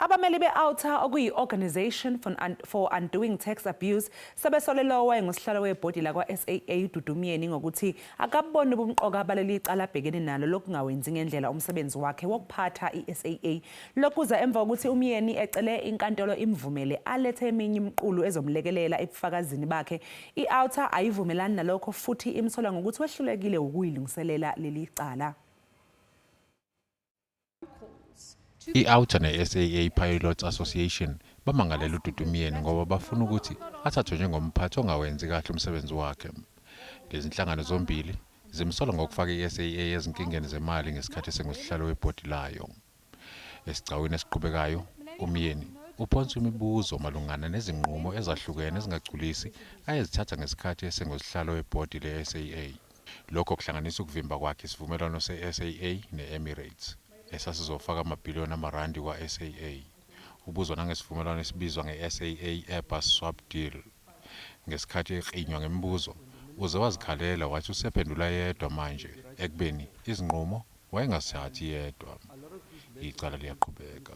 Abameli be-OUTA, okuyi-Organisation for Undoing Tax Abuse, sebesole lowo owayengusihlalo webhodi lakwa-SAA, uDudu Myeni, ngokuthi akaboni ubumqoka baleli cala abhekene nalo lokungawenzi ngendlela umsebenzi wakhe wokuphatha i-SAA. Lokhu kuza emva kokuthi uMyeni ecele inkantolo imvumele alethe eminye imiqulu ezomlekelela ebufakazini bakhe. I-OUTA ayivumelani nalokho futhi imsola ngokuthi wehlulekile ukuyilungiselela leli cala. I-OUTA ne-SAA Pilots Association bamangalela uDudu Myeni ngoba bafuna ukuthi athathwe njengomphathi ongawenzi kahle umsebenzi wakhe. Lezi nhlangano zombili zimsola ngokufaka i-SAA ezinkingeni zemali ngesikhathi esengusihlalo webhodi layo. Esigcawini esiqhubekayo, uMyeni uphonswa imibuzo malungana nezinqumo ezahlukene ezingagculisi ayezithatha ngesikhathi esengusihlalo webhodi le-SAA. Lokho kuhlanganisa ukuvimba kwakhe isivumelwano se-SAA ne-Emirates esasizofaka amabhiliyoni amarandi kwa-SAA. Ubuzwa nangesivumelwano esibizwa nge-SAA Airbus swap deal. Ngesikhathi eklinywa ngemibuzo, uze wazikhalela wathi usephendula yedwa manje ekubeni izinqumo wayengazithathi yedwa. Icala liyaqhubeka.